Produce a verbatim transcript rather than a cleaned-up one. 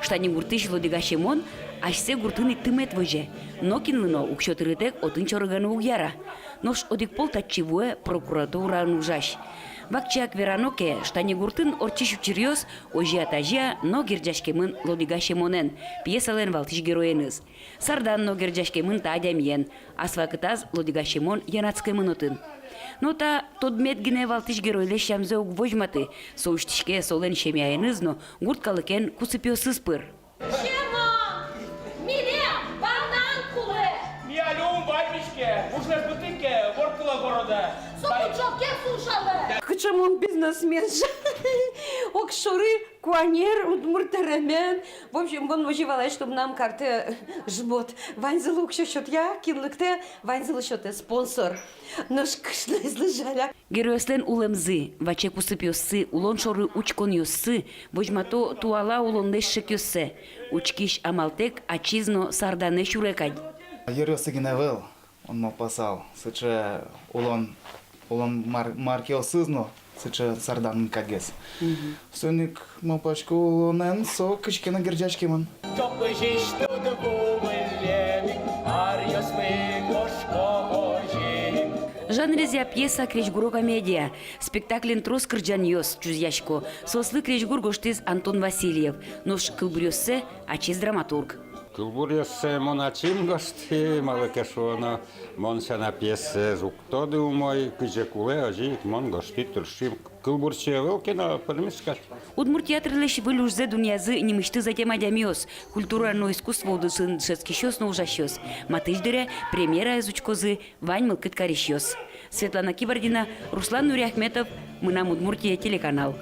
Штанигуртысь Лодыга Семон асьсэ гуртын ик тымет возе. Нокинлы но уксё тырытэк отын чорыганы уг яра. Нош одӥг пол татчы вуэ прокуратураын ужась. Вакчияк верано ке, Штанигуртын ортчись учыръёс озьы-а, тазьы-а, но герӟаськемын Лодыга Семонэн, пьесалэн валтӥсь героеныз. Сардан но герӟаськемын та адямиен. Ас вакытаз Лодыга Семон йӧнатскемын отын. Но та тодмет гинэ валтӥсь геройлэсь сямзэ уг возьматы. Со усьтӥське солэн семьяеныз но гурт калыкен кусыпъёсыз пыр. Семон, милем банан кулэ. Ми али ум ваньмиське, ужлэсь быттӥм ке, ворттыло городэ. Со кучокке сушалэ. Кыӵе мон бизнесмен. Огшоры куанер удмурт дэремен. В общем, мон озьы валай, что мынам картэ жмот. Ваньзылы уксё сётъя, кин лыктэ, ваньзылы сётэ, спонсор. Нош кышноезлы жаля. Геройёслэн улэмзы, ваче кусыпъёссы, улон шоры учконъёссы возьмато туала улонлэсь шекъёссэ. Учкись амалтэк ачиз но Сарданэ сюре кадь. Йыръёсы гинэ ӧвӧл, мон малпасал, сыӵе улон, улон мар-, маркеосыз но сыӵе Сарданын кадьгес. Мгм. Соин ик малпасько, улонэн со кызьы ке но герӟаськемын. Топыжись туд ву выллем ик, аръёслы кошко озьы ик. Жанрезъя пьеса крезьгуро комедия. Спектакльын трос кырӟанъёс чузъясько. Соослы крезьгур гожтӥз Антон Васильев. Нош кылбуръёссэ ачиз драматург. Кылбуръёссэ мон ачим гожтӥ, малы ке шуоно, мон сяна пьесаез уг тоды умой, кызьы кулэ, озьы ик мон гожтӥ, тырши. Кылбурчи ӧвӧл ке но, пӧрмиз кадь. Удмурт театрлэсь выль ужзэ дунъязы нимысьтыз ӧтем адямиос, культура но искусство удысын дышетскисьёс но ужасьёс. Матысь дыре премьераез учкозы вань мылкыд карисьёс. Светлана Кибардина, Руслан Нуриахметов, «Мынам Удмуртие» телеканал.